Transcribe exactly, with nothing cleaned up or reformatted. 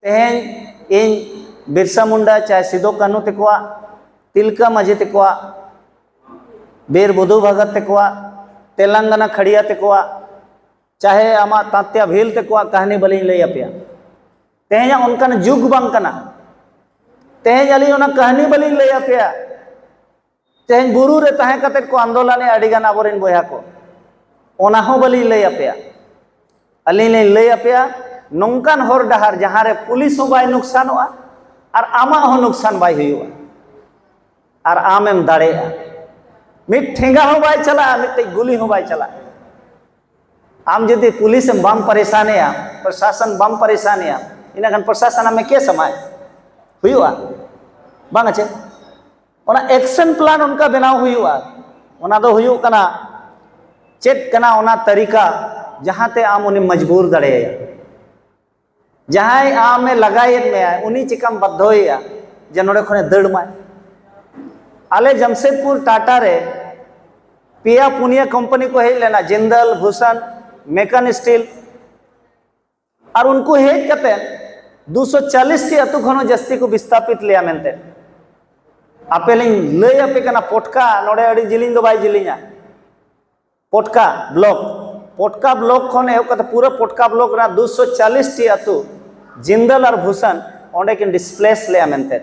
ᱛᱮᱦᱮᱧ ᱤᱧ ᱵᱤᱨᱥᱟ ᱢᱩᱱᱰᱟ ᱪᱟᱦᱮ ᱥᱤᱫᱩ ᱠᱟᱹᱱᱦᱩ ᱛᱮᱠᱚᱣᱟᱜ, ᱛᱤᱞᱠᱟᱹ ᱢᱟᱹᱡᱷᱤ ᱛᱮᱠᱚᱣᱟᱜ, ᱵᱤᱨ ᱵᱩᱫᱷᱩ ᱵᱷᱟᱜᱚᱛ ᱛᱮᱠᱚᱣᱟᱜ, ᱛᱮᱞᱟᱝᱜᱟᱱᱟ ᱠᱷᱟᱲᱤᱭᱟ ᱛᱮᱠᱚᱣᱟᱜ, ᱪᱟᱦᱮ ᱟᱢᱟᱜ ᱛᱟᱸᱛᱭᱟ ᱵᱷᱤᱞ ᱛᱮᱠᱚᱣᱟᱜ ᱠᱟᱹᱦᱱᱤ ᱵᱟᱹᱞᱤᱧ ᱞᱟᱹᱭ ᱟᱯᱮᱭᱟ᱾ ᱛᱮᱦᱮᱧᱟᱜ ᱚᱱᱠᱟᱱ ᱡᱩᱜᱽ ᱵᱟᱝ ᱠᱟᱱᱟ᱾ ᱛᱮᱦᱮᱧ ᱟᱹᱞᱤᱧ ᱚᱱᱟ ᱠᱟᱹᱦᱱᱤ ᱵᱟᱹᱞᱤᱧ ᱞᱟᱹᱭ ᱟᱯᱮᱭᱟ᱾ ᱛᱮᱦᱮᱧ ᱵᱩᱨᱩ ᱨᱮ ᱛᱟᱦᱮᱸ ᱠᱟᱛᱮ ᱠᱚ ᱟᱱᱫᱳᱞᱚᱱᱮᱫᱼᱟ ᱟᱹᱰᱤ ᱜᱟᱱ ᱟᱵᱚᱨᱮᱱ ᱵᱚᱭᱦᱟ ᱠᱚ, ᱚᱱᱟ ᱦᱚᱸ ᱵᱟᱹᱞᱤᱧ ᱞᱟᱹᱭ ᱟᱯᱮᱭᱟ᱾ ᱟᱹᱞᱤᱧ ᱞᱤᱧ ᱞᱟᱹᱭ ᱟᱯᱮᱭᱟ ᱱᱚᱝᱠᱟᱱ ᱦᱚᱨ ᱰᱟᱦᱟᱨ ᱡᱟᱦᱟᱸ ᱨᱮ ᱯᱩᱞᱤᱥ ᱦᱚᱸ ᱵᱟᱭ ᱱᱩᱠᱥᱟᱱᱚᱜᱼᱟ ᱟᱨ ᱟᱢᱟᱜ ᱦᱚᱸ ᱱᱩᱠᱥᱟᱱ ᱵᱟᱭ ᱦᱩᱭᱩᱜᱼᱟ ᱟᱨ ᱟᱢᱮᱢ ᱫᱟᱲᱮᱭᱟᱜᱼᱟ᱾ ᱢᱤᱫ ᱴᱷᱮᱸᱜᱟ ᱦᱚᱸ ᱵᱟᱭ ᱪᱟᱞᱟᱜᱼᱟ, ᱢᱤᱫᱴᱮᱡ ᱜᱩᱞᱤ ᱦᱚᱸ ᱵᱟᱭ ᱪᱟᱞᱟᱜᱼᱟ᱾ ᱟᱢ ᱡᱩᱫᱤ ᱯᱩᱞᱤᱥ ᱮᱢ ᱵᱟᱢ ᱯᱟᱨᱤᱥᱟᱱᱮᱭᱟ, ᱯᱨᱚᱥᱟᱥᱚᱱ ᱵᱟᱢ ᱯᱟᱨᱤᱥᱟᱱᱮᱭᱟ, ᱤᱱᱟᱹᱠᱷᱟᱱ ᱯᱨᱚᱥᱟᱥᱚᱱ ᱟᱢᱮ ᱠᱮᱥ ᱟᱢᱟᱭ, ᱦᱩᱭᱩᱜᱼᱟ ᱵᱟᱝ ᱪᱮ? ᱚᱱᱟ ᱮᱠᱥᱮᱱ ᱯᱞᱟᱱ ᱚᱱᱠᱟ ᱵᱮᱱᱟᱣ ᱦᱩᱭᱩᱜᱼᱟ᱾ ᱚᱱᱟ ᱫᱚ ᱦᱩᱭᱩᱜ ᱠᱟᱱᱟ ᱪᱮᱫ ᱠᱟᱱᱟ ᱚᱱᱟ ᱛᱟᱹᱨᱤᱠᱟ, ᱡᱟᱦᱟᱸᱛᱮ ᱟᱢ ᱩᱱᱤᱢ ᱢᱚᱡᱽᱵᱩᱨ ᱫᱟᱲᱮᱭᱟᱭᱟ᱾ ᱡᱟᱦᱟᱸᱭ ᱟᱢᱮ ᱞᱟᱜᱟᱭᱮᱫ ᱢᱮᱭᱟ, ᱩᱱᱤ ᱪᱮᱠᱟᱢ ᱵᱟᱫᱽᱫᱷᱚᱭᱮᱭᱟ ᱡᱮ ᱱᱚᱰᱮ ᱠᱷᱚᱱᱮ ᱫᱟᱹᱲ ᱢᱟᱭ? ᱟᱞᱮ ᱡᱟᱢᱥᱮᱫᱽᱯᱩᱨ ᱴᱟᱴᱟ ᱨᱮ ᱯᱮᱭᱟ ᱯᱩᱱᱭᱟᱹ ᱠᱳᱢᱯᱟᱱᱤ ᱠᱚ ᱦᱮᱡ ᱞᱮᱱᱟ, ᱡᱤᱱᱫᱟᱞ, ᱵᱷᱩᱥᱟᱱ, ᱢᱮᱠᱟᱱ ᱥᱴᱤᱞ, ᱟᱨ ᱩᱱᱠᱩ ᱦᱮᱡ ᱠᱟᱛᱮ ᱫᱩᱥᱚ ᱪᱟᱞᱤᱥ ᱴᱤ ᱟᱹᱛᱩ ᱠᱷᱚᱱ ᱦᱚᱸ ᱡᱟᱹᱥᱛᱤ ᱠᱚ ᱵᱤᱥᱛᱟᱯᱤᱛ ᱞᱮᱭᱟ ᱢᱮᱱᱛᱮ᱾ ᱟᱯᱮ ᱞᱤᱧ ᱞᱟᱹᱭ ᱟᱯᱮ ᱠᱟᱱᱟ, ᱯᱚᱴᱠᱟ ᱱᱚᱰᱮ ᱟᱹᱰᱤ ᱡᱤᱞᱤᱧ ᱫᱚ ᱵᱟᱭ ᱡᱤᱞᱤᱧᱟ᱾ ᱯᱚᱴᱠᱟ ᱵᱞᱚᱠ, ᱯᱚᱴᱠᱟ ᱵᱞᱚᱠ ᱠᱷᱚᱱ ᱮᱦᱚᱵ ᱠᱟᱛᱮ ᱯᱩᱨᱟᱹ ᱯᱚᱴᱠᱟ ᱵᱞᱚᱠ ᱨᱮᱱᱟᱜ ᱫᱩᱥᱚ ᱪᱟᱞᱤᱥ ᱴᱤ ᱟᱹᱛᱩ, ᱡᱤᱱᱫᱟᱞ ᱟᱨ ᱵᱷᱩᱥᱟᱱ, ᱚᱸᱰᱮ ᱠᱤᱱ ᱰᱤᱥᱯᱞᱮᱥ ᱞᱮᱭᱟ ᱢᱮᱱᱛᱮ᱾